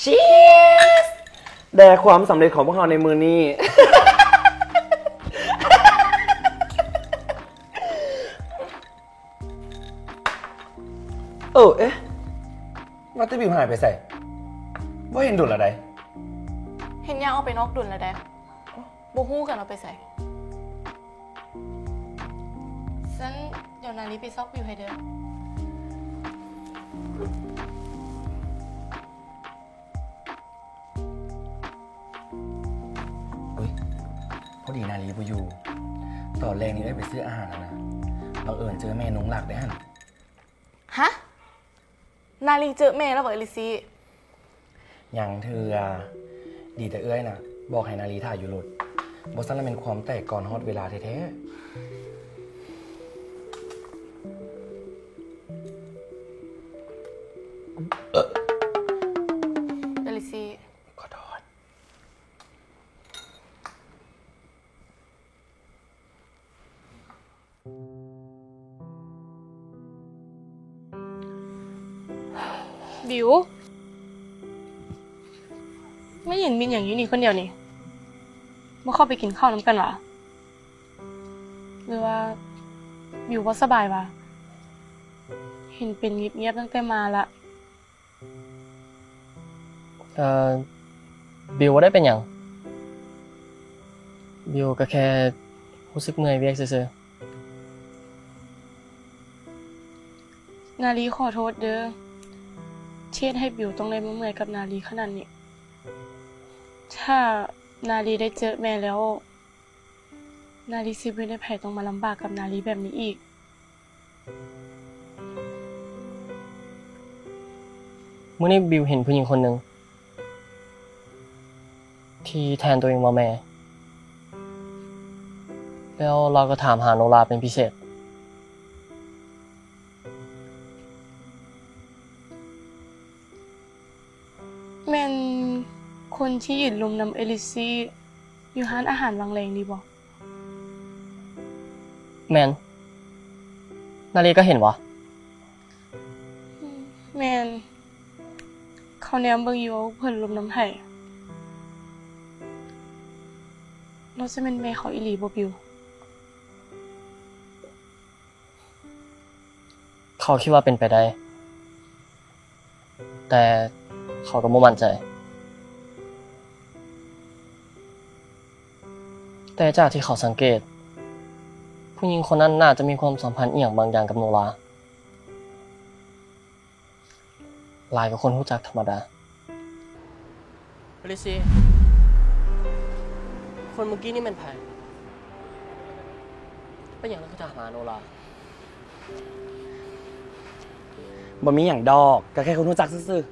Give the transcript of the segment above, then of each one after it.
Cheers ແດ່ຄວາມສຳເລັດຂອງພວກເຮົາໃນມື້ນີ້. ເອີ ເອະ ວ່າແຕ່ບິວຫາຍໄປໃສ? ບໍ່ເຫັນດົນລະໃດ໋. ເຫັນຍ່າງອອກໄປນອກດົນລະໃດ໋. ບໍ່ຮູ້ກັນວ່າໄປໃສ. ຊັ້ນດຽວນາລີໄປຊອກບິວໃຫ້ເດີ. ອຸ້ຍ ພໍດີນາລີບໍ່ຢູ່. ຕອນແລງນີ້ເອື້ອຍໄປຊື້ອາຫານຫັ້ນນະ ບັງເອີນເຈີແມ່ນົງລັກເດ້ຫັ້ນ. ຮະ? ນາລີເຈີແມ່ແລ້ວເວີລິຊີ? ຍັງເທື່ອ. ດີແຕ່ເອື້ອຍນະ ບອກໃຫ້ນາລີຖ້າຢູ່ລົດ. ບໍ່ຊັ້ນລະແມ່ນຄວາມແຕກກ່ອນຮອດເວລາແທ້ໆ. ເວີລິຊີ ຂໍໂທດ. ບິວ ມາຢືນມິດຫຍັງຢູ່ນີ້ຄົນດຽວນີ້? ບໍ່ເຂົ້າໄປກິນເຂົ້ານຳກັນຫວາ? ຫຼືວ່າບິວບໍ່ສະບາຍຫວາ? ເຫັນເປັນງຽບໆຕັ້ງແຕ່ມາລະ. ເອີ ບິວບໍ່ໄດ້ເປັນຫຍັງ. ບິວກໍແຄ່ຮູ້ສຶກເມື່ອຍວຽກຊື່ໆ. ນາລີຂໍໂທດເດີ ທີ່ເຮັດໃຫ້ບິວຕ້ອງໄດ້ມາເມື່ອຍກັບນາລີຂະໜາດນີ້. ຖ້ານາລີໄດ້ເຈີແມ່ແລ້ວ ນາລີຊິບໍ່ເຮັດໃຫ້ໃຜຕ້ອງມາລຳບາກກັບນາລີແບບນີ້ອີກ. ມື້ນີ້ບິວເຫັນຜູ້ຍິງຄົນໜຶ່ງທີ່ແທນຕົວເອງວ່າແມ່ ແລ້ວລາວກໍຖາມຫາໂນລາເປັນພິເສດ. ແມ່ນຄົນທີ່ຢືນລົມນຳເອລິຊີຢູ່ຮ້ານອາຫານຫວ່າງແລງນີ້ບໍ່? ແມ່ນ. ນາລີກໍເຫັນຫວາ? ແມ່ນ. ເຂົາແນມເບິ່ງຢູ່ວ່າພວກເພິ່ນລົມນຳໃຜ. ລາວຈະແມ່ນແມ່ເຂົາອີ່ຫຼີບໍ່ ບິວ? ເຂົາຄິດວ່າເປັນໄປໄດ້ ແຕ່ເຂົາກໍບໍ່ໝັ້ນໃຈ. ແຕ່ຈາກທີ່ເຂົາສັງເກດ, ຜູ້ຍິງຄົນນັ້ນໜ້າຈະມີຄວາມສຳພັນອີ່ຫຍັງບາງຢ່າງກັບໂນລາ. ຫຼາຍກວ່າຄົນຮູ້ຈັກທຳມະດາ. ເອລິຊີ, ຄົນເມື່ອກີ້ນີ້ແມ່ນໃຜ? ເປັນຫຍັງລາວຄືຖາມຫາໂນລາ? ບໍ່ມີຫຍັງດອກ, ກໍແຄ່ຄົນຮູ້ຈັກຊື່ໆ.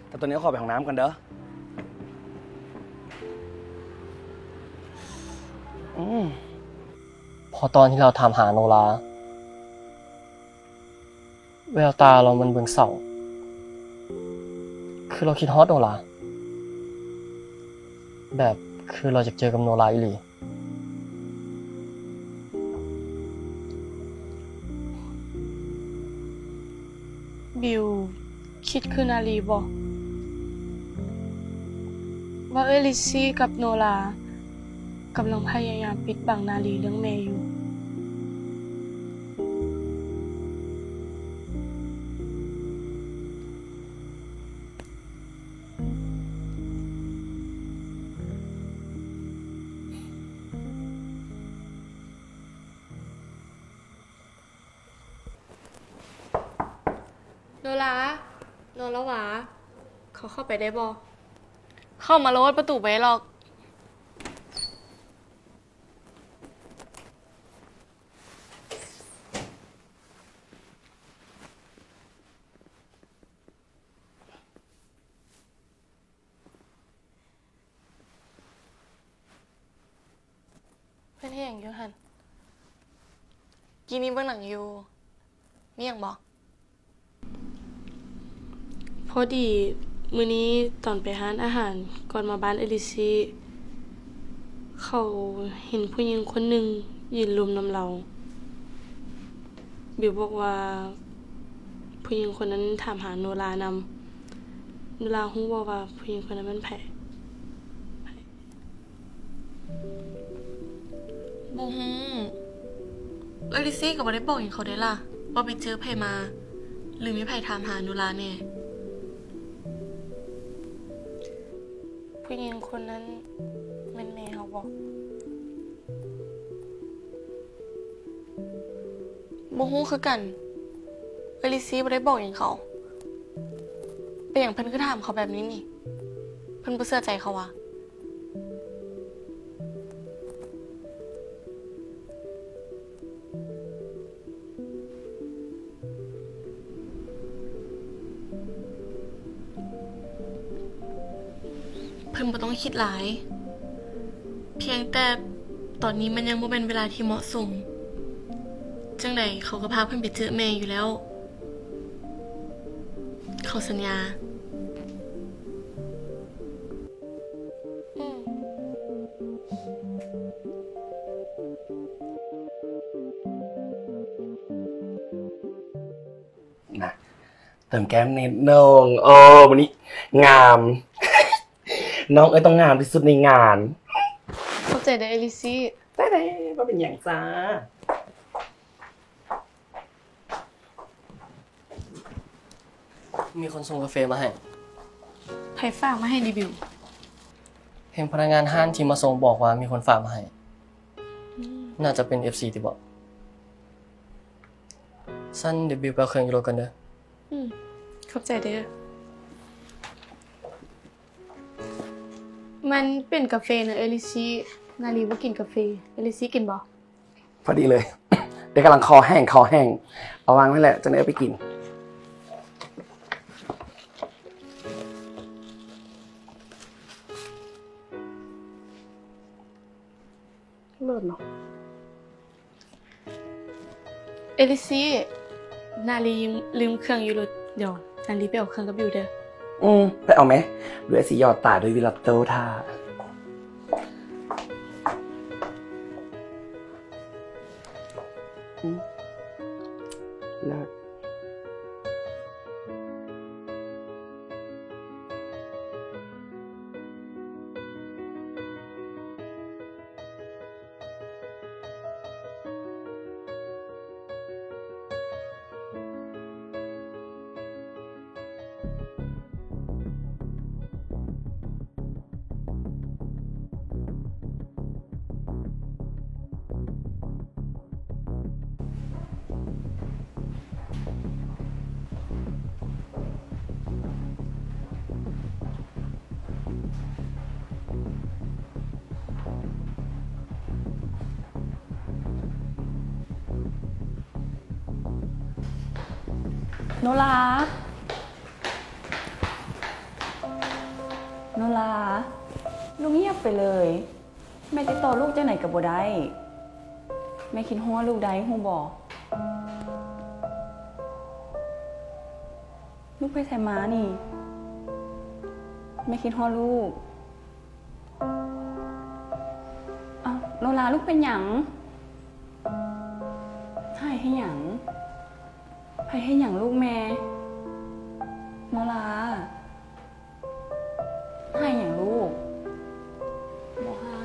ແຕ່ຕອນນີ້ຂໍໄປຫ້ອງນ້ຳກ່ອນເດີ. ອືມ. ເພາະຕອນທີ່ລາວຖາມຫາໂນລາ, ແວວຕາລາວມັນເບິ່ງເສົ້າ, ຄືລາວຄິດຮອດໂນລາ, ແບບຄືລາວຢາກເຈີກັບໂນລາອີ່ຫຼີ. ບິວຄິດຄືນາລີບໍ່ ວ່າເອື້ອຍລິຊຊີກັບໂນລາ ກຳລັງພະຍາຍາມປິດບັງນາລີເລື່ອງແມ່ຢູ່. ໂນລາ, ໂນລາຫວາ? ຂໍເຂົ້າໄປໄດ້ບໍ່? ເຂົ້າມາໂລດ, ປະຕູບໍ່ໄດ້ລັອກ. ເພິ່ນເຮັດຫຍັງຢູ່ຫັ້ນ? ກີ້ນີ້ເບິ່ງໜັງຢູ່. ມີຫຍັງບໍ່? ພໍດີມື້ນີ້ຕອນໄປຮ້ານອາຫານ ກ່ອນມາບ້ານເອລິຊີ, ເຂົາເຫັນຜູ້ຍິງຄົນໜຶ່ງຢືນລົມນຳລາວ. ບິວບອກວ່າຜູ້ຍິງຄົນນັ້ນຖາມຫາໂນລານຳ. ໂນລາຮູ້ບໍ່ວ່າຜູ້ຍິງຄົນນັ້ນແມ່ນໃຜ? ບໍ່ຮູ້. ເອື້ອຍລິຊີກໍບໍ່ໄດ້ບອກຫຍັງເຂົາເດ້ລະ ວ່າໄປເຈີໃຜມາ ຫຼືມີໃຜຖາມຫາໂນລາແດ່? ຜູ້ຍິງຄົນນັ້ນແມ່ນແມ່ເຮົາບໍ່? ບໍ່ຮູ້ຄືກັນ. ເອື້ອຍລິຊີບໍ່ໄດ້ບອກຫຍັງເຂົາ. ເປັນຫຍັງເພິ່ນຄືຖາມເຂົາແບບນີ້ນີ້? ເພິ່ນບໍ່ເຊື່ອໃຈເຂົາຫວາ? ເພິ່ນບໍ່ຕ້ອງຄິດຫຼາຍ. ພຽງແຕ່ຕອນນີ້ມັນຍັງບໍ່ແມ່ນເວລາທີ່ເໝາະສົມ. ຈັ່ງໃດເຂົາກໍພາເພິ່ນໄປເຈີແມ່ຢູ່ແລ້ວ. ເຂົາສັນຍາ. ອືມ ນະ ເຕີມແກ້ມນິດໜຶ່ງ. ເອີ ມື້ນີ້ງາມ. ນ້ອງເອີຍຕ້ອງງາມທີ່ສຸດໃນງານ. ຂອບໃຈເດີ ເອລິຊີ. ໄດ້ໆ ບໍ່ເປັນຫຍັງຈ້າ. ມີຄົນສົ່ງກາເຟມາໃຫ້. ໃຜຝາກມາໃຫ້ດີບິວ? ເຫັນພະນັກງານຮ້ານທີ່ມາສົ່ງບອກວ່າມີຄົນຝາກມາໃຫ້. ອືມ ໜ້າຈະເປັນເອັຟຊີຕິບໍ? ຊັ້ນດຽວບິວໄປເອົາເຄື່ອງຢູ່ລົດກ່ອນເດີ. ອືມ ຂອບໃຈເດີ. ມັນເປັນກາເຟນະ ເອລິຊີ. ນາລີບໍ່ກິນກາເຟ. ເອລິຊີກິນບໍ່? ພໍດີເລີຍ ເອີຍກຳລັງຄໍແຫ້ງ ຄໍແຫ້ງ. ເອົາວາງໄວ້ແຫຼະ ຈັ່ງໄດ້ເອົາໄປກິນ. ເລີດເນາະ. ເອລິຊີ ນາລີລືມເຄື່ອງຢູ່ລົດ. ດຽວນາລີໄປເອົາເຄື່ອງກັບບິວເດີ. ອືມ ໄປເອົາແມ. ດຽວຊິຫຍອດຕາດ້ວຍວິລັດໂຕຖ້າ. ອືມ ເລີດ. ໂນລາ ໂນລາ ລູກງຽບໄປເລີຍ. ແມ່ຕິດຕໍ່ລູກຈັ່ງໃດກໍບໍ່ໄດ້. ແມ່ຄິດຮອດລູກໄດ້ຮູ້ບໍ່? ລູກໄປໃສມານີ້? ແມ່ຄິດຮອດລູກ. ອ້າວ ໂນລາ ລູກເປັນຫຍັງ? ໄຫ້ເຮັດຫຍັງ? ໃຜເຮັດຫຍັງລູກແມ່? ໂນລາ. ໄຫ້ຫຍັງລູກ? ບໍ່ໄຫ້.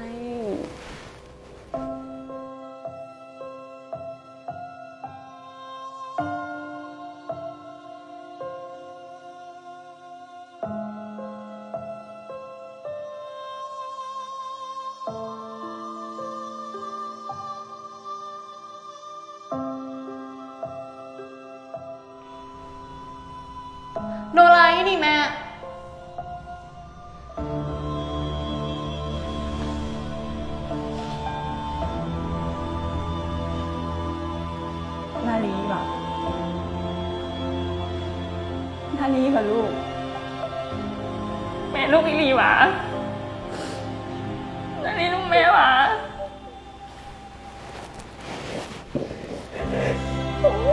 ໂນລາຢູ່ນີ້ແມ່. ນາລີຫວາ? ນາລີຫວາລູກ? ແມ່ລູກອີ່ຫຼີຫວາ? ນາລີລູກແມ່ຫວາ? ໂ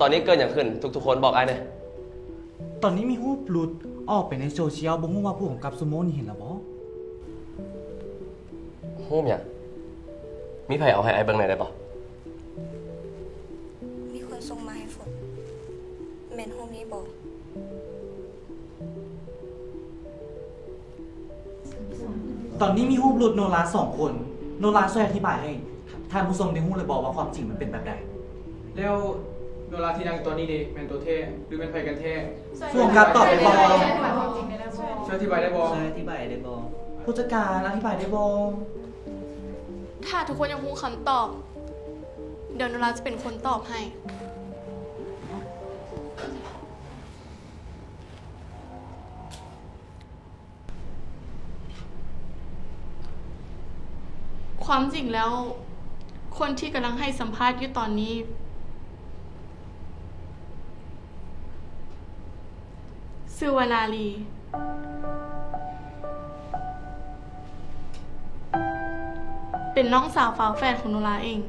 ຕອນນີ້ເກີດຫຍັງຂຶ້ນ? ທຸກໆຄົນບອກອ້າຍແດ່. ຕອນນີ້ມີຮູບຫຼຸດອອກໄປໃນໂຊຊຽວ, ບໍ່ຮູ້ວ່າຜູ້ກຳກັບຊູໂມນີ້ເຫັນແລ້ວບໍ່? ຮູບຫຍັງ? ມີໃຜເອົາໃຫ້ອ້າຍເບິ່ງແດ່ໄດ້ບໍ່? ມີຄົນສົ່ງມາໃຫ້ຝົນ. ແມ່ນຮູບນີ້ບໍ່? ຕອນນີ້ມີຮູບຫຼຸດໂນລາສອງຄົນ. ໂນລາຊ່ວຍອະທິບາຍໃຫ້ທ່ານຜູ້ຊົມໄດ້ຮູ້ໄດ້ບໍ່ວ່າຄວາມຈິງມັນເປັນແບບໃດ? ແລ້ວໂນລາທີ່ນັ່ງຢູ່ຕອນນີ້ເດ ແມ່ນໂຕແທ້ ຫຼື ແມ່ນໃຜກັນແທ້? ຜູ້ກຳກັບຕອບໄດ້ບໍ່? ຊ່ວຍອະທິບາຍໄດ້ບໍ່? ຊ່ວຍອະທິບາຍໄດ້ບໍ່? ຜູ້ຈັດການອະທິບາຍໄດ້ບໍ່? ຖ້າທຸກຄົນຢາກຮູ້ຄຳຕອບ, ດຽວໂນລາຈະເປັນຄົນຕອບໃຫ້. ຄວາມຈິງແລ້ວ, ຄົນທີ່ກຳລັງໃຫ້ສຳພາດຢູ່ຕອນນີ້ ຊື່ວ່ານາລີ, ເປັນນ້ອງສາວຝາແຝດຂອງໂນລາເອງ.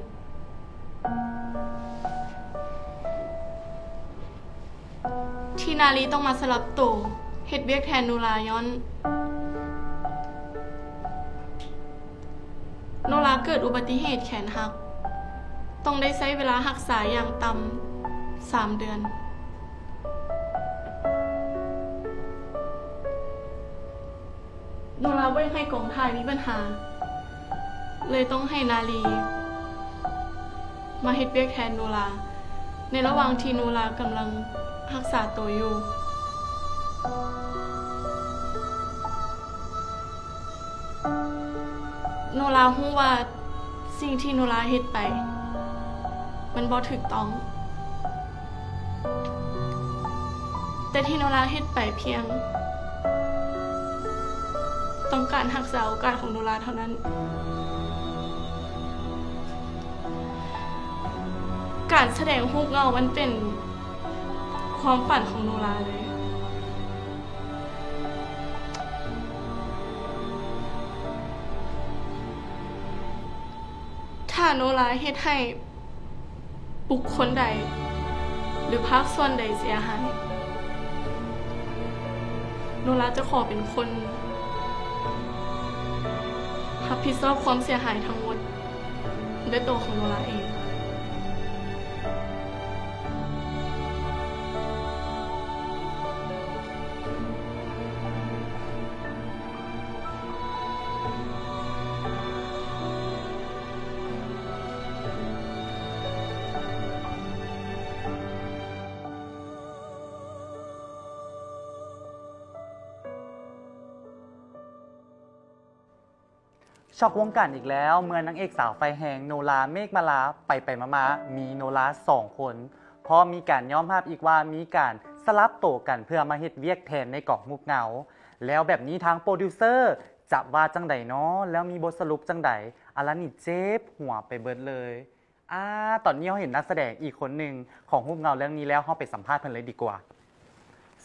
ທີ່ນາລີຕ້ອງມາສະຫຼັບໂຕເຮັດວຽກແທນໂນລາ ຍ້ອນໂນລາເກີດອຸບັດຕິເຫດແຂນຫັກ, ຕ້ອງໄດ້ໃຊ້ເວລາຮັກສາຢ່າງຕ່ຳສາມເດືອນ. ໂນລາບໍ່ຢາກໃຫ້ກອງຖ່າຍມີບັນຫາ, ເລີຍຕ້ອງໃຫ້ນາລີມາເຮັດວຽກແທນໂນລາ ໃນລະຫວ່າງທີ່ໂນລາກຳລັງຮັກສາໂຕຢູ່. ໂນລາຮູ້ວ່າສິ່ງທີ່ໂນລາເຮັດໄປ ມັນບໍ່ຖືກຕ້ອງ, ແຕ່ທີ່ໂນລາເຮັດໄປພຽງຕ້ອງການຮັກສາໂອກາດຂອງໂນລາເທົ່ານັ້ນ. ການສະແດງຮູບເງົາມັນເປັນຄວາມຝັນຂອງໂນລາເລີຍ. ຖ້າໂນລາເຮັດໃຫ້ບຸກຄົນໃດ ຫຼືພາກສ່ວນໃດເສຍຫາຍ, ໂນລາຈະຂໍເປັນຄົນຮັບຜິດຊອບຄວາມເສຍຫາຍທັງໝົດດ້ວຍຕົວຂອງໂນລາເອງ. ຊັອກວົງການອີກແລ້ວ ເມື່ອນາງເອກສາວໄຟແຮງ ໂນລາ ເມກມາລາ ໄປໄປມາມາ ມີໂນລາສອງຄົນ ພ້ອມມີການຍອມຮັບອີກວ່າມີການສະຫຼັບໂຕກັນເພື່ອມາເຮັດວຽກແທນໃນກອງຮູບເງົາ. ແລ້ວແບບນີ້ທາງໂປຣດິວເຊີຈະວ່າຈັ່ງໃດນໍ? ແລ້ວມີບົດສະຫຼຸບຈັ່ງໃດ? ອາລັນນີ້ເຈັບຫົວໄປເບິດເລີຍ. ອາ ຕອນນີ້ເຮົາເຫັນນັກສະແດງອີກຄົນໜຶ່ງຂອງຮູບເງົາເລື່ອງນີ້ແລ້ວ ເຮົາໄປສຳພາດເພິ່ນເລີຍດີກວ່າ.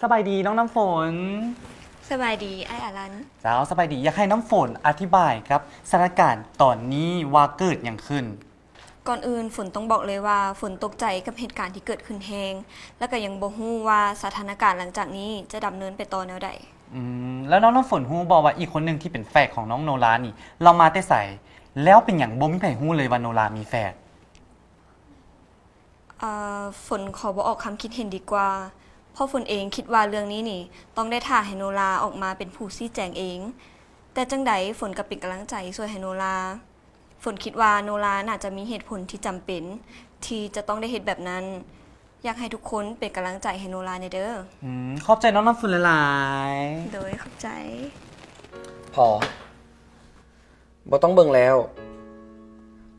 ສະບາຍດີນ້ອງນ້ຳຝົນ. ສະບາຍດີອ້າຍອາລັນ. ເຈົ້າ ສະບາຍດີ. ຢາກໃຫ້ນ້ຳຝົນອະທິບາຍກັບສະຖານະການຕອນນີ້ວ່າເກີດຫຍັງຂຶ້ນ? ກ່ອນອື່ນ ຝົນຕ້ອງບອກເລີຍວ່າ ຝົນຕົກໃຈກັບເຫດການທີ່ເກີດຂຶ້ນແຮງ ແລະ ກໍຍັງບໍ່ຮູ້ວ່າສະຖານະການຫຼັງຈາກນີ້ຈະດຳເນີນໄປຕໍ່ແນວໃດ. ອືມ ແລ້ວນ້ອງນ້ຳຝົນຮູ້ບໍ່ວ່າອີກຄົນໜຶ່ງທີ່ເປັນແຝດຂອງນ້ອງໂນລານີ້ ລາວມາແຕ່ໃສ? ແລ້ວເປັນຫຍັງບໍ່ມີໃຜຮູ້ເລີຍວ່າໂນລາມີແຝດ? ເອີ ຝົນຂໍບໍ່ອອກຄຳຄິດເຫັນດີກວ່າ ເພາະຝົນເອງຄິດວ່າເລື່ອງນີ້ນີ້ຕ້ອງໄດ້ຖ້າໃຫ້ໂນລາອອກມາເປັນຜູ້ຊີ້ແຈງເອງ. ແຕ່ຈັ່ງໃດຝົນກໍເປັນກຳລັງໃຈຊ່ວຍໃຫ້ໂນລາ. ຝົນຄິດວ່າໂນລາໜ້າຈະມີເຫດຜົນທີ່ຈຳເປັນທີ່ຈະຕ້ອງໄດ້ເຮັດແບບນັ້ນ. ຢາກໃຫ້ທຸກຄົນເປັນກຳລັງໃຈໃຫ້ໂນລາແດ່ເດີ. ອືມ ຂອບໃຈນ້ອງນ້ຳຝົນຫຼາຍໆ. ໂດຍ ຂອບໃຈ. ພໍ. ບໍ່ຕ້ອງເບິ່ງແລ້ວ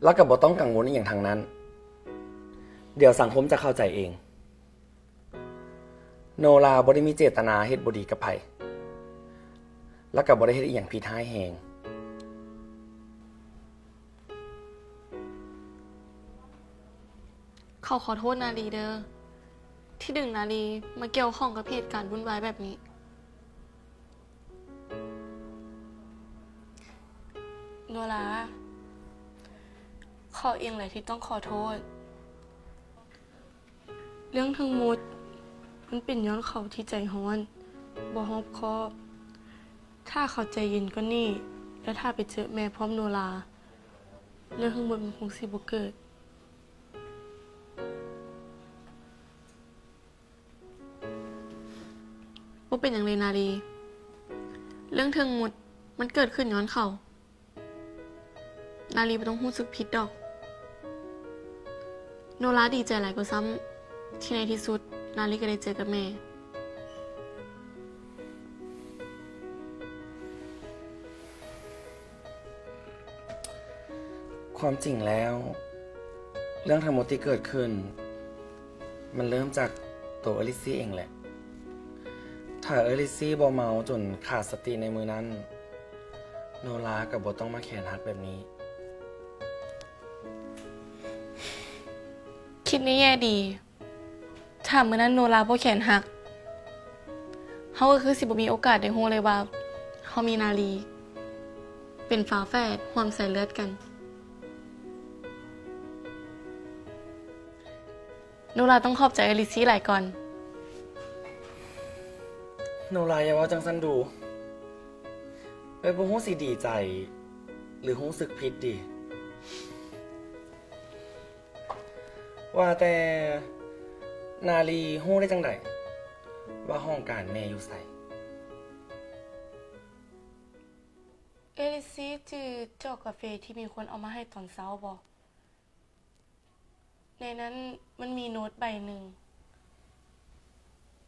ແລ້ວກໍບໍ່ຕ້ອງກັງວົນອີ່ຫຍັງທັງນັ້ນ. ດຽວສັງຄົມຈະເຂົ້າໃຈເອງ. ໂນລາບໍ່ໄດ້ມີເຈດຕະນາເຮັດບໍ່ດີກັບໃຜ ແລ້ວກໍບໍ່ໄດ້ເຮັດອີ່ຫຍັງຜິດຮ້າຍແຮງ. ເຂົາຂໍໂທດນາລີເດີ ທີ່ດຶງນາລີມາກ່ຽວຂ້ອງກັບເຫດການວຸ່ນວາຍແບບນີ້. ໂນລາ ເຂົາເອງແຫຼະທີ່ຕ້ອງຂໍໂທດ. ເລື່ອງທັງໝົດມັນເປັນຍ້ອນເຂົາທີ່ໃຈຮ້ອນ, ບໍ່ຮອບຄອບ. ຖ້າເຂົາໃຈເຢັນກວ່ານີ້ ແລະ ຖ້າໄປເຈີແມ່ພ້ອມໂນລາ, ເລື່ອງທັງໝົດມັນຄົງຊິບໍ່ເກີດ. ບໍ່ເປັນຫຍັງເລີຍນາລີ. ເລື່ອງທັງໝົດມັນເກີດຂຶ້ນຍ້ອນເຂົາ. ນາລີບໍ່ຕ້ອງຮູ້ສຶກຜິດດອກ. ໂນລາດີໃຈຫຼາຍກວ່າຊ້ຳ ທີ່ໃນທີ່ສຸດນາລີກໍໄດ້ເຈີກັບແມ່. ຄວາມຈິງແລ້ວ ເລື່ອງທັງໝົດທີ່ເກີດຂຶ້ນ ມັນເລີ່ມຈາກໂຕເອື້ອຍລິຊຊີເອງແຫຼະ. ຖ້າເອື້ອຍລິຊຊີບໍ່ເມົາຈົນຂາດສະຕິໃນມື້ນັ້ນ, ໂນລາກໍບໍ່ຕ້ອງມາແຂນຫັກແບບນີ້. ຄິດໃນແງ່ດີ, ຖ້າມື້ນັ້ນໂນລາບໍ່ແຂນຫັກ, ເຮົາກໍຄືຊິບໍ່ມີໂອກາດໄດ້ຮູ້ເລີຍວ່າເຮົາມີນາລີ ເປັນຝາແຝດຮ່ວມສາຍເລືອດກັນ. ໂນລາຕ້ອງຂອບໃຈເອື້ອຍລິຊຊີຫຼາຍກ່ອນ. ໂນລາຢ່າເວົ້າຈັ່ງຊັ້ນດູ. ເອື້ອຍບໍ່ຮູ້ຊິດີໃຈ ຫຼື ຮູ້ສຶກຜິດດີ. ວ່າແຕ່ນາລີຮູ້ໄດ້ຈັ່ງໃດວ່າຫ້ອງການແມ່ຢູ່ໃສ? ເອື້ອຍລິຊຊີຈື່ຈອກກາເຟທີ່ມີຄົນເອົາມາໃຫ້ຕອນເຊົ້າບໍ່? ໃນນັ້ນມັນມີໂນດໃບໜຶ່ງ.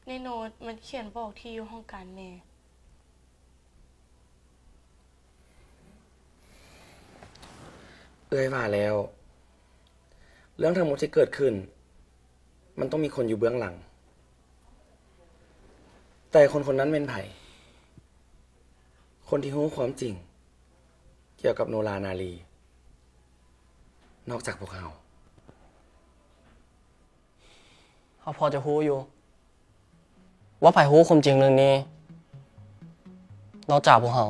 ໃນໂນດມັນຂຽນບອກທີ່ຢູ່ຫ້ອງການແມ່. ເອື້ອຍວ່າແລ້ວ, ເລື່ອງທັງໝົດທີ່ເກີດຂຶ້ນ ມັນຕ້ອງມີຄົນຢູ່ເບື້ອງຫຼັງ. ແຕ່ຄົນຄົນນັ້ນແມ່ນໃຜ? ຄົນທີ່ຮູ້ຄວາມຈິງກ່ຽວກັບໂນລານາລີ ນອກຈາກພວກເຮົາ. ເຮົາພໍຈະຮູ້ຢູ່ວ່າໃຜຮູ້ຄວາມຈິງເລື່ອງນີ້ນອກຈາກພວກເຮົາ.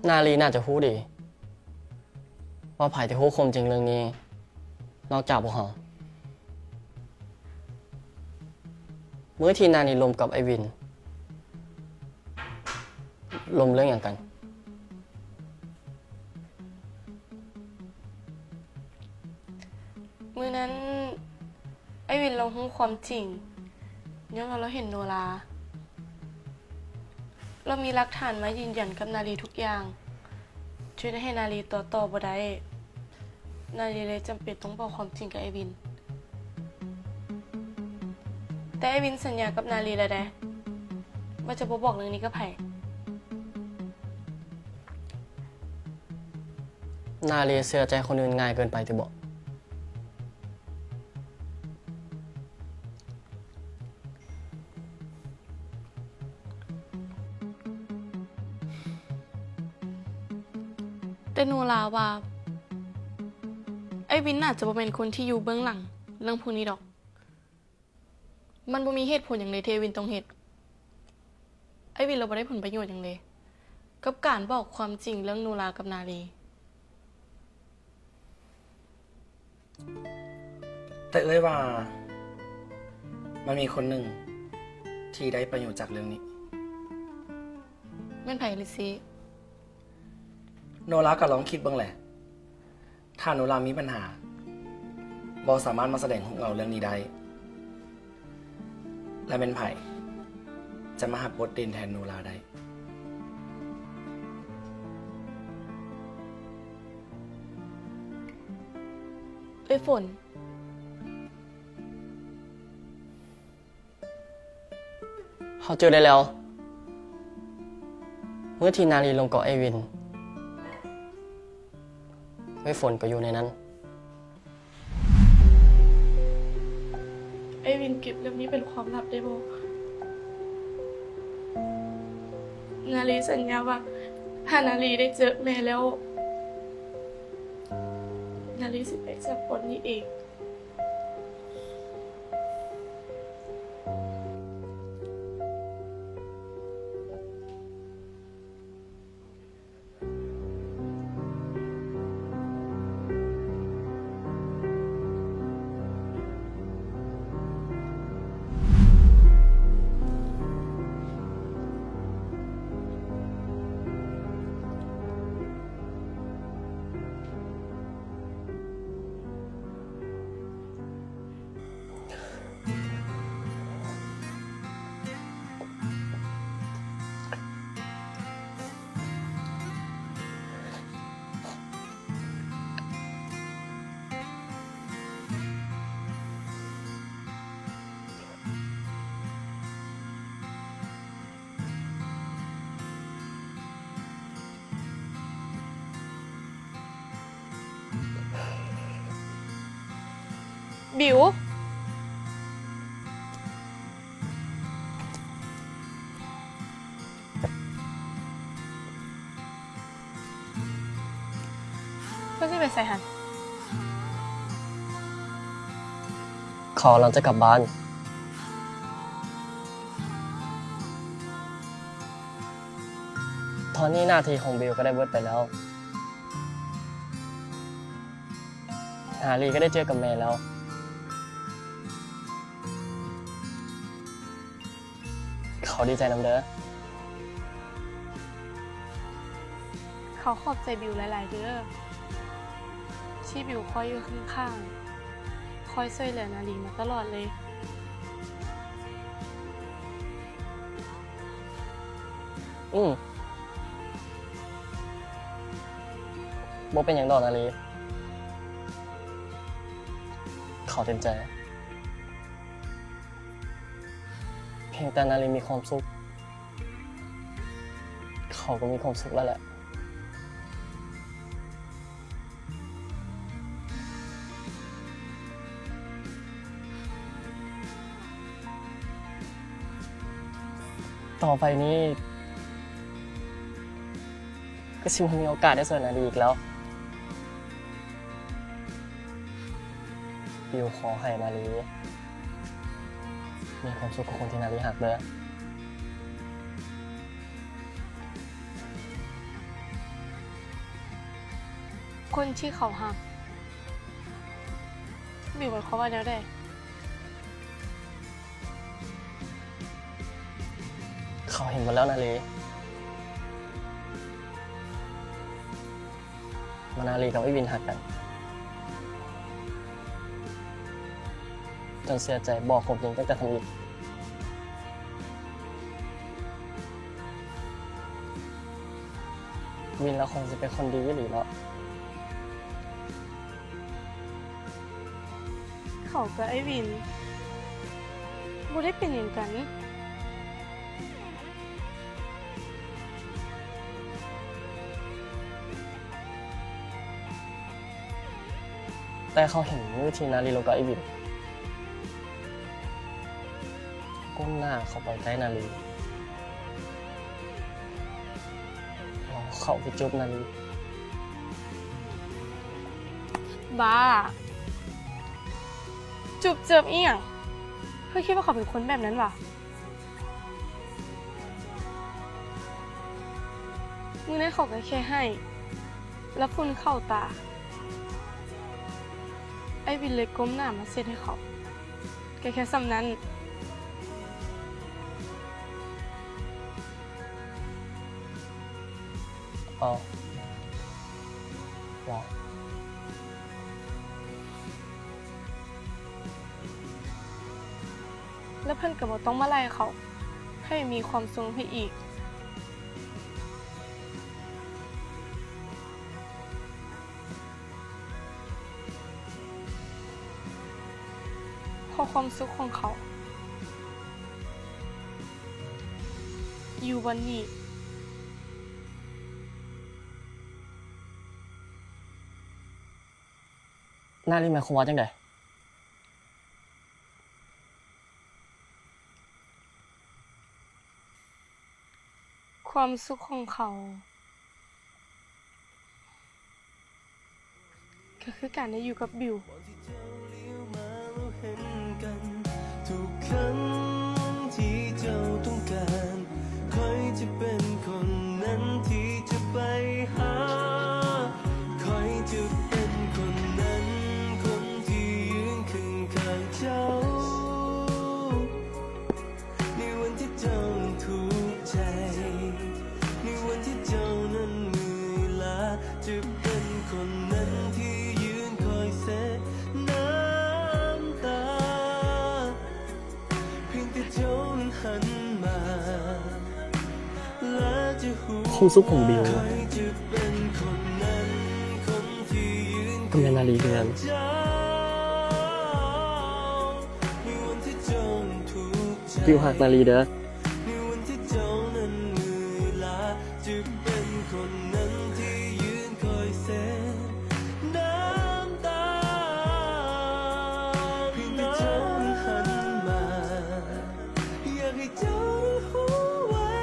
ນາລີໜ້າຈະຮູ້ດີວ່າໃຜທີ່ຮູ້ຄວາມຈິງເລື່ອງນີ້ນອກຈາກພວກເຮົາ. ມື້ທີ່ນາລີລົມກັບໄອ້ວິນ ລົມເລື່ອງຫຍັງກັນ? ມື້ນັ້ນ ໄອ້ວິນລາວຮູ້ຄວາມຈິງ ຍ້ອນວ່າລາວເຫັນໂນລາ. ລາວມີຫຼັກຖານມາຢືນຢັນກັບນາລີທຸກຢ່າງ ຈົນເຮັດໃຫ້ນາລີຕົວະຕໍ່ບໍ່ໄດ້. ນາລີເລີຍຈຳເປັນຕ້ອງບອກຄວາມຈິງກັບໄອ້ວິນ. ແຕ່ໄອ້ວິນສັນຍາກັບນາລີແລ້ວເດ້ ວ່າຈະບໍ່ບອກເລື່ອງນີ້ກັບໃຜ. ນາລີເຊື່ອໃຈຄົນອື່ນງ່າຍເກີນໄປຕິບໍ? ແຕ່ໂນລາວ່າ ໄອ້ວິນໜ້າຈະບໍ່ແມ່ນຄົນທີ່ຢູ່ເບື້ອງຫຼັງເລື່ອງພວກນີ້ດອກ. ມັນບໍ່ມີເຫດຜົນຫຍັງເລີຍທີ່ໄອ້ວິນຕ້ອງເຮັດ. ໄອ້ວິນລາວບໍ່ໄດ້ຜົນປະໂຫຍດຫຍັງເລີຍ ກັບການບອກຄວາມຈິງເລື່ອງໂນລາກັບນາລີ. ແຕ່ເອື້ອຍວ່າ ມັນມີຄົນໜຶ່ງທີ່ໄດ້ປະໂຫຍດຈາກເລື່ອງນີ້. ແມ່ນໃຜ ລິຊີ? ໂນລາກໍລອງຄິດເບິ່ງແຫຼະ. ຖ້າໂນລາມີບັນຫາ ບໍ່ສາມາດມາສະແດງຮູບເງົາເລື່ອງນີ້ໄດ້ ແລະແມ່ນໃຜຈະມາຮັບບົດເດັ່ນແທນໂນລາໄດ້? ເອື້ອຍຝົນ. ເຮົາຈື່ໄດ້ແລ້ວ. ມື້ທີ່ນາລີລົມກັບໄອ້ວິນ ເອື້ອຍຝົນກໍຢູ່ໃນນັ້ນ. ໄອ້ວິນເກັບເລື່ອງນີ້ເປັນຄວາມລັບໄດ້ບໍ່? ນາລີສັນຍາວ່າ ຖ້ານາລີໄດ້ເຈີແມ່ແລ້ວ ນາລີຊິໄປຈາກບ່ອນນີ້ເອງ. ບິວ ເຈົ້າຊິໄປໃສຫັ້ນ? ເຂົາກຳລັງຈະກັບບ້ານ. ຕອນນີ້ໜ້າທີ່ຂອງບິວກໍໄດ້ເບິດໄປແລ້ວ. ນາລີກໍໄດ້ເຈີກັບແມ່ແລ້ວ. ເຂົາດີໃຈນຳເດີ. ເຂົາຂອບໃຈບິວຫຼາຍໆເດີ ທີ່ບິວຄອຍຢູ່ຂ້າງໆ ຄອຍຊ່ວຍເຫຼືອນາລີມາຕະຫຼອດເລີຍ. ອືມ ບໍ່ເປັນຫຍັງດອກນາລີ. ເຂົາເຕັມໃຈ. ພຽງແຕ່ນາລີມີຄວາມສຸກ ເຂົາກໍມີຄວາມສຸກແລ້ວແຫຼະ. ຕໍ່ໄປນີ້ ກໍຊິບໍ່ມີໂອກາດໄດ້ຊ່ວຍນາລີອີກແລ້ວ. ບິວຂໍໃຫ້ນາລີມີຄວາມສຸກກັບຄົນທີ່ນາລີຮັກເດີ. ຄົນທີ່ເຂົາຮັກ ບິວໝາຍຄວາມວ່າແນວໃດ? ເຂົາເຫັນໝົດແລ້ວນາລີ ວ່ານາລີກັບໄອ້ວິນຮັກກັນ ຈົນເສຍໃຈບອກຄວາມຈິງຕັ້ງແຕ່ທຳອິດ. ວິນລາວຄົງຊິເປັນຄົນດີອີ່ຫຼີເນາະ. ເຂົາກັບໄອ້ວິນບໍ່ໄດ້ເປັນຫຍັງກັນ. ແຕ່ເຂົາເຫັນມື້ທີ່ນາລີລົມກັບໄອ້ວິນ ກົ້ມໜ້າເຂົ້າໄປໃກ້ນາລີ ເຂົ້າໄປຈູບນາລີ. ບ້າ! ຈູບເຈີບອີ່ຫຍັງ? ເຮົາຄິດວ່າເຂົາເປັນຄົນແບບນັ້ນຫວາ? ມື້ນັ້ນເຂົາກໍແຄ່ໄຫ້ ແລ້ວຝຸ່ນເຂົ້າຕາ ໄອ້ວິນເລີຍກົ້ມໜ້າມາເຊັດໃຫ້ເຂົາ ກໍແຄ່ສ່ຳນັ້ນ. ອໍ ຫວາ? ແລ້ວເພິ່ນກໍບໍ່ຕ້ອງມາໄລ່ເຂົາໃຫ້ມີຄວາມສຸກນຳເພິ່ນອີກ ເພາະຄວາມສຸກຂອງເຂົາຢູ່ບ່ອນນີ້. ນາລີໝາຍຄວາມວ່າຈັ່ງໃດ? ຄວາມສຸກຂອງເຂົາ ກໍຄືການໄດ້ຢູ່ກັບບິວ. ທຸກຄັ້ງທີ່ເຈົ້າຕ້ອງການ ຂ້ອຍຈະເປັນຄົນນັ້ນທີ່ຈະໄປຫາ ຂ້ອຍຈະເປັນຄົນນັ້ນ ຄົນທີ່ຢືນເຄີງຂ້າງເຈົ້າ ໃນວັນທີ່ເຈົ້ານັ້ນທຸກໃຈ ໃນວັນທີ່ເຈົ້ານັ້ນເມື່ອຍລ້າ ຈະເປັນຄົນນັ້ນທີ່ຢືນຄອຍເຊັດນ້ຳຕາ ພຽງແຕ່ເຈົ້ານັ້ນຫັນມາ ແລະຈະຮູ້ ຄວາມສຸກຂອງບິວ ຂ້ອຍຈະເປັນຄົນນັ້ນ ຄົນທີ່ຢືນ ກໍແມ່ນນາລີຄືກັນ. ໃນວັນທີ່ເຈົ້ານັ້ນທຸກໃຈ ບິວຮັກນາລີເດີ. ໃນວັນທີ່ເຈົ້ານັ້ນເມື່ອຍລ້າ ຈະເປັນຄົນນັ້ນທີ່ຢືນຄອຍເຊັດນ້ຳຕາ ພຽງແຕ່ເຈົ້າຫັ້ນຫັນມາ ຢາກໃຫ້ເຈົ້າຮູ້ວ່າ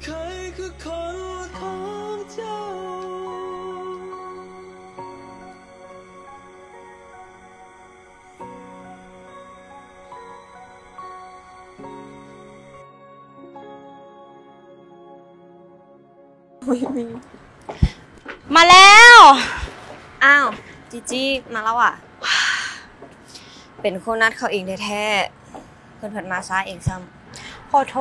ຂ້ອຍຄືຄົນຂອງເຈົ້າ. ມາແລ້ວ! ອ້າວ ຈີຈີ ມາແລ້ວຫວາ? ເປັນຄົນນັດເຂົາເອງແທ້ໆ ເພິ່ນພັດມາຊ້າເອງຊ້ຳ. ຂໍໂທ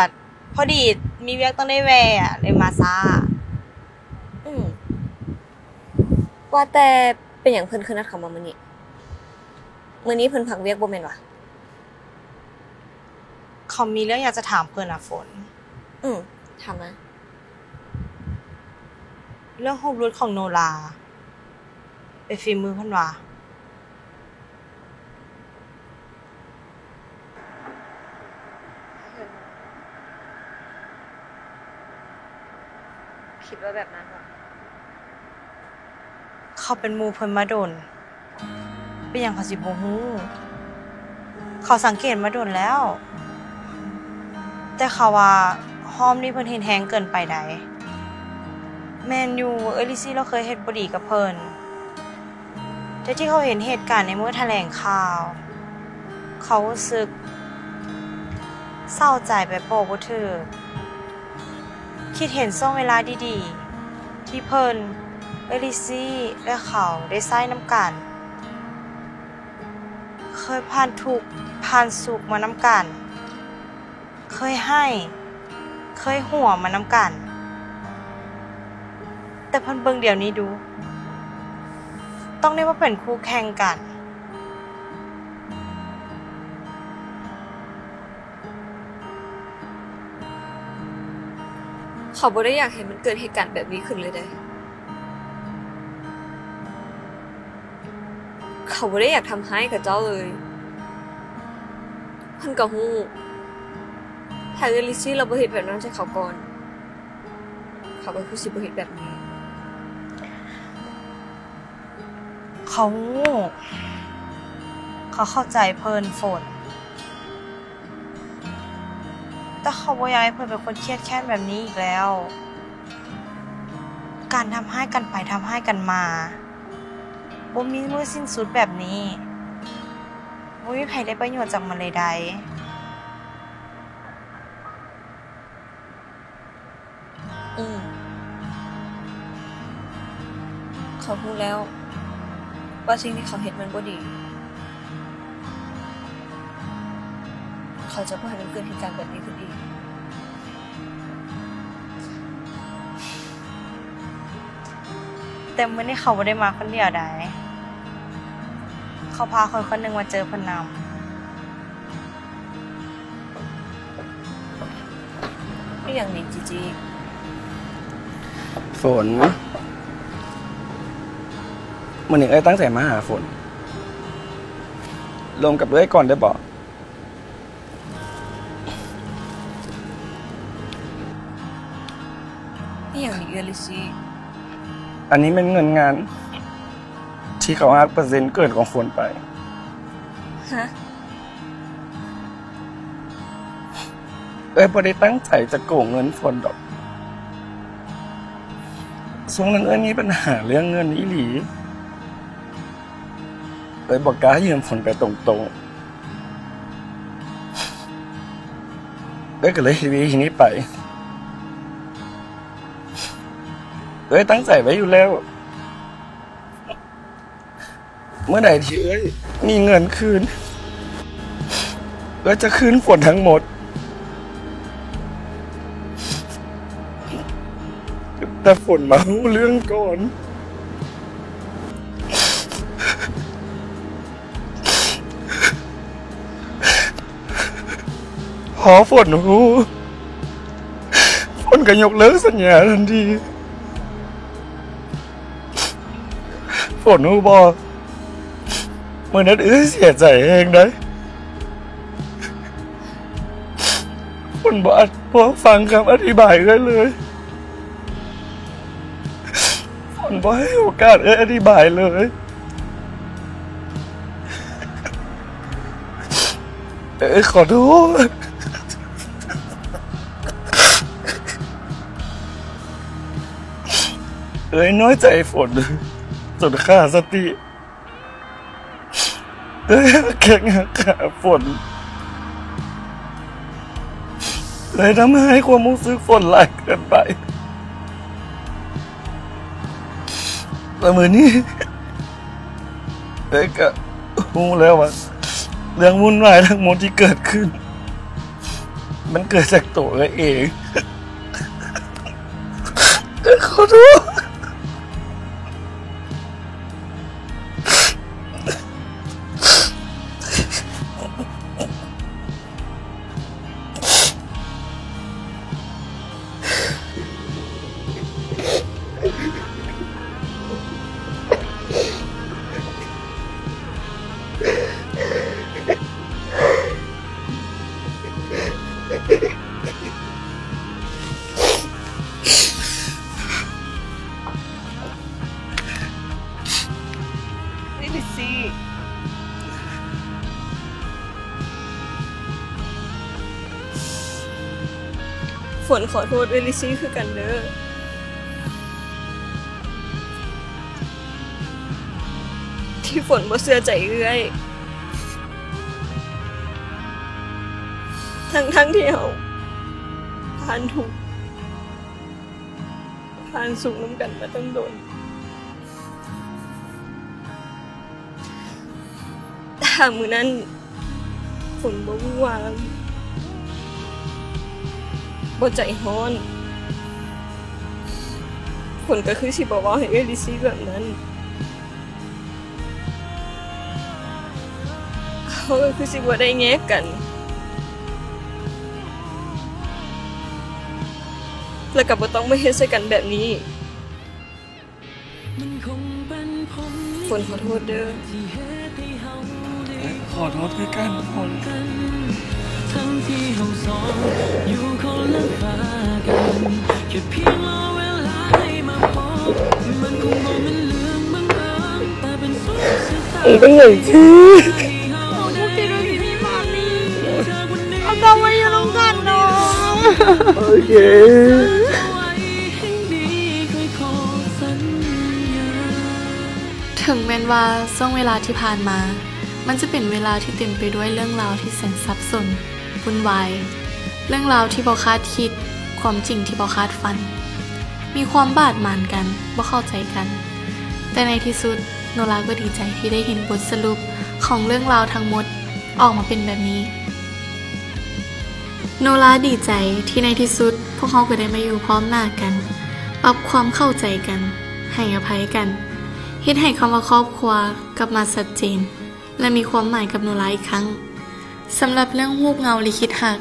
ດ ພໍດີມີວຽກຕ້ອງໄດ້ແວ່ ເລີຍມາຊ້າ. ອືມ ວ່າແຕ່ເປັນຫຍັງເພິ່ນຄືນັດເຂົາມາມື້ນີ້? ມື້ນີ້ເພິ່ນພັກວຽກບໍ່ແມ່ນຫວາ? ເຂົາມີເລື່ອງຢາກຈະຖາມເພິ່ນນະ ຝົນ. ອືມ ຖາມມາ. ເລື່ອງຮູບຫຼຸດຂອງໂນລາ ເປັນຝີມືເພິ່ນຫວາ? ຄິດວ່າແບບນັ້ນຫວາ? ເຂົາເປັນໝູ່ເພິ່ນມາດົນ ເປັນຫຍັງເຂົາຊິບໍ່ຮູ້? ເຂົາສັງເກດມາດົນແລ້ວ ແຕ່ເຂົາວ່າຮອບນີ້ເພິ່ນເຮັດແຮງເກີນໄປໃດ໋. ແມ່ນຢູ່ ເອື້ອຍລິຊີລາວເຄີຍເຮັດບໍ່ດີກັບເພິ່ນ ແຕ່ທີ່ເຂົາເຫັນເຫດການໃນມື້ຖະແຫຼງຂ່າວ ເຂົາຮູ້ສຶກເສົ້າໃຈແບບບອກບໍ່ຖືກ. ຄິດເຫັນຊ່ວງເວລາດີໆ ທີ່ເພິ່ນ, ເອື້ອຍລິຊີ ແລະ ເຂົາໄດ້ໃຊ້ນຳກັນ, ເຄີຍຜ່ານທຸກຜ່ານສຸກມານຳກັນ, ເຄີຍໄຫ້ ເຄີຍຫົວມານຳກັນ, ແຕ່ເພິ່ນເບິ່ງດຽວນີ້ດູ, ຕ້ອງໄດ້ມາເປັນຄູ່ແຂ່ງກັນ. ເຂົາບໍ່ໄດ້ຢາກໃຫ້ມັນເກີດເຫດການແບບນີ້ຂຶ້ນເລີຍເດ້. ເຂົາບໍ່ໄດ້ຢາກທຳຮ້າຍຂະເຈົ້າເລີຍ. ເພິ່ນກໍຮູ້, ຖ້າເອື້ອຍລິຊີລາວບໍ່ເຮັດແບບນັ້ນໃສ່ເຂົາກ່ອນ, ເຂົາກໍຄືຊິບໍ່ເຮັດແບບນີ້. ເຂົາຮູ້, ເຂົາເຂົ້າໃຈເພິ່ນ, ຝົນ. ແຕ່ເຂົາບໍ່ຢາກໃຫ້ເພິ່ນເປັນຄົນຄຽດແຄ້ນແບບນີ້ອີກແລ້ວ. ການທຳຮ້າຍກັນໄປທຳຮ້າຍກັນມາ ບໍ່ມີມື້ສິ້ນສຸດແບບນີ້, ບໍ່ມີໃຜໄດ້ປະໂຫຍດຈາກມັນເລີຍໃດ. ອືມ ເຂົາຮູ້ແລ້ວວ່າສິ່ງທີ່ເຂົາເຮັດມັນບໍ່ດີ. ເຂົາຈະບໍ່ໃຫ້ມັນເກີດເຫດການແບບນີ້ຂຶ້ນອີກ. ແຕ່ມື້ນີ້ເຂົາບໍ່ໄດ້ມາຄົນດຽວໃດ, ເຂົາພາຄົນຄົນໜຶ່ງມາເຈີເພິ່ນນຳ. ອີ່ຫຍັງນີ້ຈີຈີ? ຝົນ, ມື້ນີ້ເອື້ອຍຕັ້ງໃຈມາຫາຝົນ, ລົມກັບເອື້ອຍກ່ອນໄດ້ບໍ່? ອີ່ຫຍັງນີ້ເອື້ອຍລິຊີ? ອັນນີ້ແມ່ນເງິນງານທີ່ເຂົາຫັກເປີເຊັນເກີນຂອງຝົນໄປ. ຮະ? ເອື້ອຍບໍ່ໄດ້ຕັ້ງໃຈຈະໂກງເງິນຝົນດອກ. ຊ່ວງນັ້ນເອື້ອຍມີບັນຫາເລື່ອງເງິນອີ່ຫຼີ. ເອື້ອຍບໍ່ກ້າຢືມຝົນໄປຕົງໆ. ເອື້ອຍກໍເລີຍເຮັດວິທີນີ້ໄປ. ເອື້ອຍຕັ້ງໃຈໄວ້ຢູ່ແລ້ວ. ເມື່ອໃດທີ່ເອື້ອຍມີເງິນຄືນ, ເອື້ອຍຈະຄືນຝົນທັງໝົດ. ແຕ່ຝົນມາຮູ້ເລື່ອງກ່ອນ. ພໍຝົນຮູ້, ຝົນກໍຍົກເລີກສັນຍາທັນທີ. ຝົນຮູ້ບໍ່? ມື້ນັ້ນເອື້ອຍເສຍໃຈແຮງໃດ໋. ຝົນບໍ່ອະ ບໍ່ຟັງຄຳອະທິບາຍເອື້ອຍເລີຍ. ຝົນບໍ່ໃຫ້ໂອກາດເອື້ອຍອະທິບາຍເລີຍ. ເອື້ອຍຂໍໂທດ. ເອື້ອຍນ້ອຍໃຈຝົນຈົນຂາດສະຕິ. ເອື້ອຍຮັກແຂ້ງຮັກຫາຝົນ, ເລີຍທຳຮ້າຍຄວາມຮູ້ສຶກຝົນຫຼາຍເກີນໄປ. ແລະ ມື້ນີ້ເອື້ອຍກໍຮູ້ແລ້ວວ່າ ເລື່ອງວຸ້ນວາຍທັງໝົດທີ່ເກີດຂຶ້ນ ມັນເກີດຈາກໂຕເອື້ອຍເອງ. ເອື້ອຍຂໍໂທດ. ເອື້ອຍລິຊີ. ຝົນຂໍໂທດເອື້ອຍລິຊີຄືກັນເດີ້ ທີ່ຝົນບໍ່ເຊື່ອໃຈເອື້ອຍ ທັງໆທີ່ເຮົາຜ່ານທຸກ ຜ່ານສຸກນຳກັນມາຕັ້ງດົນ. ຖ້າມື້ນັ້ນຝົນບໍ່ວູ່ວາມ, ບໍ່ໃຈຮ້ອນ, ຝົນກໍຄືຊິບໍ່ເວົ້າໃຫ້ເອື້ອຍລິຊີແບບນັ້ນ. ເຮົາກໍຄືຊິບໍ່ໄດ້ແຍກກັນ ແລ້ວກໍບໍ່ຕ້ອງມາເຮັດໃສ່ກັນແບບນີ້. ຝົນຂໍໂທດເດີ້. ເອີ ຂໍໂທດຄືກັນ ຝົນ. ທັງທີ່ເຮົາສອງຢູ່ຄົນລະຟ້າກັນ ແຄ່ພຽງລໍເວລາໃຫ້ມາພົບ ມັນຄົງບໍ່ແມ່ນເລື່ອງບັງເອີນ ແຕ່ເປັນໂຊກຊະຕາ ເປັນຫຍັງທີ່ ເຮົາໄດ້ມີມາມີ ເອົາກັບມາຢູ່ນຳກັນເນາະ. ໂອເຄ. ເຖິງແມ່ນວ່າຊ່ວງເວລາທີ່ຜ່ານມາ ມັນຈະເປັນເວລາທີ່ເຕັມໄປດ້ວຍເລື່ອງລາວທີ່ແສນສັບສົນ, ວຸ່ນວາຍ, ເລື່ອງລາວທີ່ບໍ່ຄາດຄິດ, ຄວາມຈິງທີ່ບໍ່ຄາດຝັນ, ມີຄວາມບາດໝາງກັນ, ບໍ່ເຂົ້າໃຈກັນ, ແຕ່ໃນທີ່ສຸດ ໂນລາກໍດີໃຈທີ່ໄດ້ເຫັນບົດສະຫຼຸບຂອງເລື່ອງລາວທັງໝົດອອກມາເປັນແບບນີ້. ໂນລາດີໃຈທີ່ໃນທີ່ສຸດພວກເຮົາກໍໄດ້ມາຢູ່ພ້ອມໜ້າກັນ, ປັບຄວາມເຂົ້າໃຈກັນ, ໃຫ້ອະໄພກັນ, ເຮັດໃຫ້ຄຳວ່າຄອບຄົວກັບມາຊັດເຈນ ແລະ ມີຄວາມໝາຍກັບໂນລາອີກຄັ້ງ. ສຳລັບເລື່ອງຮູບເງົາລິຂິດຮັກ,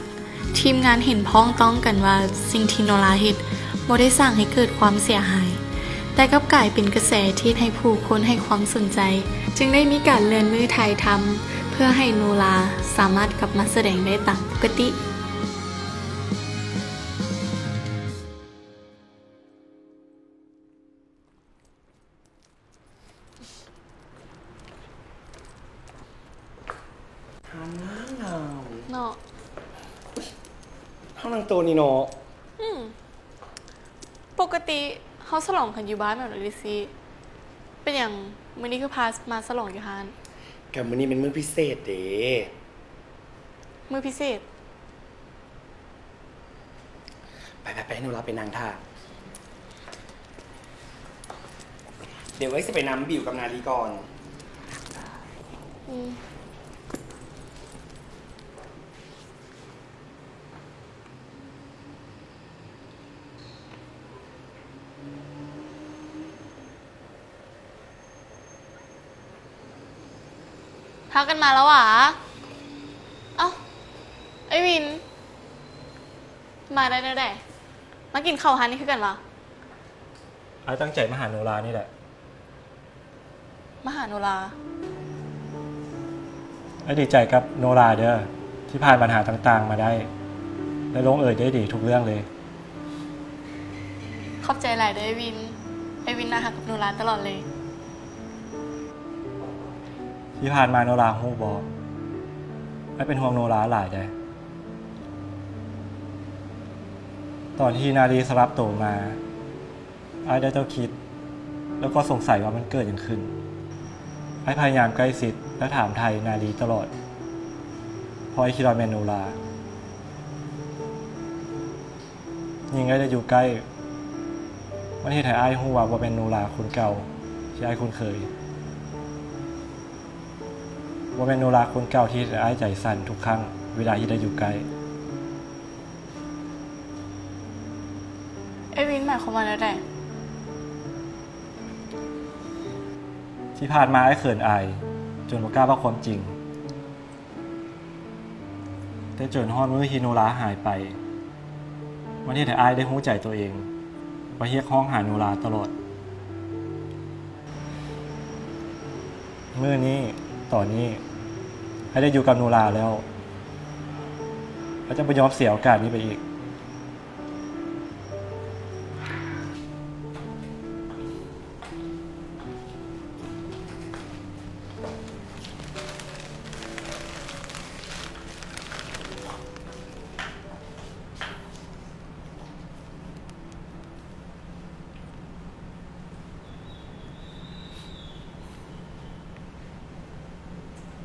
ທີມງານເຫັນພ້ອງຕ້ອງກັນວ່າສິ່ງທີ່ໂນລາເຮັດບໍ່ໄດ້ສ້າງໃຫ້ເກີດຄວາມເສຍຫາຍ, ແຕ່ກັບກາຍເປັນກະແສທີ່ເຮັດໃຫ້ຜູ້ຄົນໃຫ້ຄວາມສົນໃຈ, ຈຶ່ງໄດ້ມີການເລື່ອນມື້ຖ່າຍທຳ ເພື່ອໃຫ້ໂນລາສາມາດກັບມາສະແດງໄດ້ຕາມປົກກະຕິ. ຮ້ານງາມເນາະ ເຮົານັ່ງໂຕະນີ້ເນາະ. ອືມ ປົກກະຕິເຮົາສະຫຼອງກັນຢູ່ບ້ານແມ່ນບໍ່ ລິຊີ? ເປັນຫຍັງມື້ນີ້ຄືພາມາສະຫຼອງຢູ່ຮ້ານ? ກະມື້ນີ້ແມ່ນມື້ພິເສດເດ້. ມື້ພິເສດ? ໄປໆໆ ໃຫ້ໂນລາໄປນັ່ງຖ້າ. ດຽວເອື້ອຍຊິໄປນຳບິວກັບນາລີກ່ອນ. ອືມ. ພາກັນມາແລ້ວຫວາ? ເອົ້າ ອ້າຍວິນ ມາໄດ້ແນວໃດ? ມາກິນເຂົ້າຮ້ານນີ້ຄືກັນຫວາ? ອ້າຍຕັ້ງໃຈມາຫາໂນລານີ້ແຫຼະ. ມາຫາໂນລາ? ອ້າຍດີໃຈກັບໂນລາເດີ້ ທີ່ຜ່ານບັນຫາຕ່າງໆມາໄດ້ ແລະ ລົງເອີຍດ້ວຍດີທຸກເລື່ອງເລີຍ. ຂອບໃຈຫຼາຍເດີ້ອ້າຍວິນ. ອ້າຍວິນໜ້າຮັກກັບໂນລາຕະຫຼອດເລີຍ. ທີ່ຜ່ານມາໂນລາຮູ້ບໍ່? ອ້າຍເປັນຫ່ວງໂນລາຫຼາຍໃດ໋. ຕອນທີ່ນາລີສະຫຼັບໂຕມາ, ອ້າຍໄດ້ແຕ່ຄິດ ແລ້ວກໍສົງໄສວ່າມັນເກີດຫຍັງຂຶ້ນ. ອ້າຍພະຍາຍາມໃກ້ຊິດ ແລະ ຖາມໄຖ່ນາລີຕະຫຼອດ, ເພາະອ້າຍຄິດວ່າແມ່ນໂນລາ. ຍິ່ງອ້າຍໄດ້ຢູ່ໃກ້, ມັນເຮັດໃຫ້ອ້າຍຮູ້ວ່າບໍ່ແມ່ນໂນລາຄົນເກົ່າທີ່ອ້າຍຄຸ້ນເຄີຍ. ບໍ່ແມ່ນໂນລາຄົນເກົ່າທີ່ເຮັດໃຫ້ອ້າຍໃຈສັ່ນທຸກຄັ້ງເວລາທີ່ໄດ້ຢູ່ໃກ້. ເອວິນ ໝາຍຄວາມວ່າແນວໃດ? ທີ່ຜ່ານມາອ້າຍເຂີນອາຍ ຈົນບໍ່ກ້າເວົ້າຄວາມຈິງ. ແຕ່ຈົນຮອດມື້ທີ່ໂນລາຫາຍໄປ, ມັນເຮັດໃຫ້ອ້າຍໄດ້ຮູ້ໃຈຕົວເອງ ວ່າຮຽກຮ້ອງຫາໂນລາຕະຫຼອດ. ມື້ນີ້, ຕອນນີ້, ອ້າຍໄດ້ຢູ່ກັບໂນລາແລ້ວ. ອ້າຍຈະບໍ່ຍອມເສຍໂອກາດນີ້ໄປອີກ.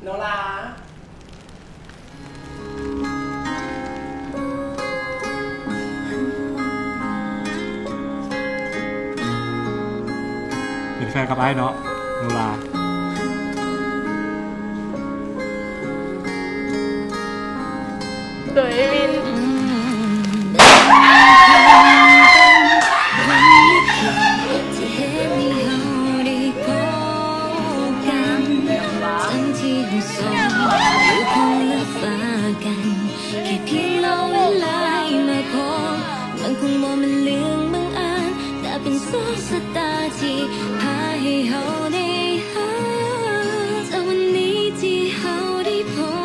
ໂນລາ. ແຟນກັບອ້າຍເນາະ ໂນລາ. ໂດຍວິນ ທີ່ເຮັດໃຫ້ເຮົາໄດ້ພົບກັນ ທັງທີ່ເຮົາສອງຢູ່ຄົນລະຟ້າກັນ ແຄ່ພຽງລໍເວລາໃຫ້ມາພົບ ມັນຄົງບໍ່ແມ່ນເລື່ອງບັງເອີນ ແຕ່ເປັນໂຊກຊະຕາທີ່ພາໃຫ້ເຮົາໄດ້ຮັກ ຈາກວັນນີ້ທີ່ເຮົາໄດ້ພົ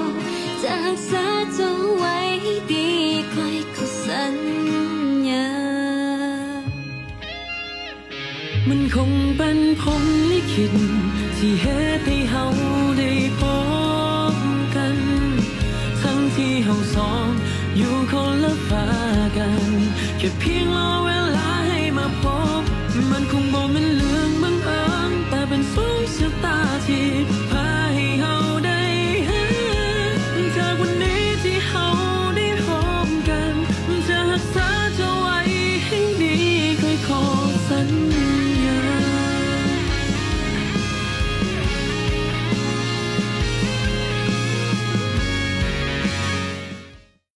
ບ ຈະຮັກສາເຈົ້າໄວ້ໃຫ້ດີ ຂ້ອຍຂໍສັນຍາ. ມັນຄົງເປັນພົມລິຂິດ ທີ່ເຮັດໃຫ້ເຮົາໄດ້ພົບກັນ ທັງທີ່ເຮົາສອງຢູ່ຄົນລະຟ້າກັນ ແຄ່ພຽງລໍ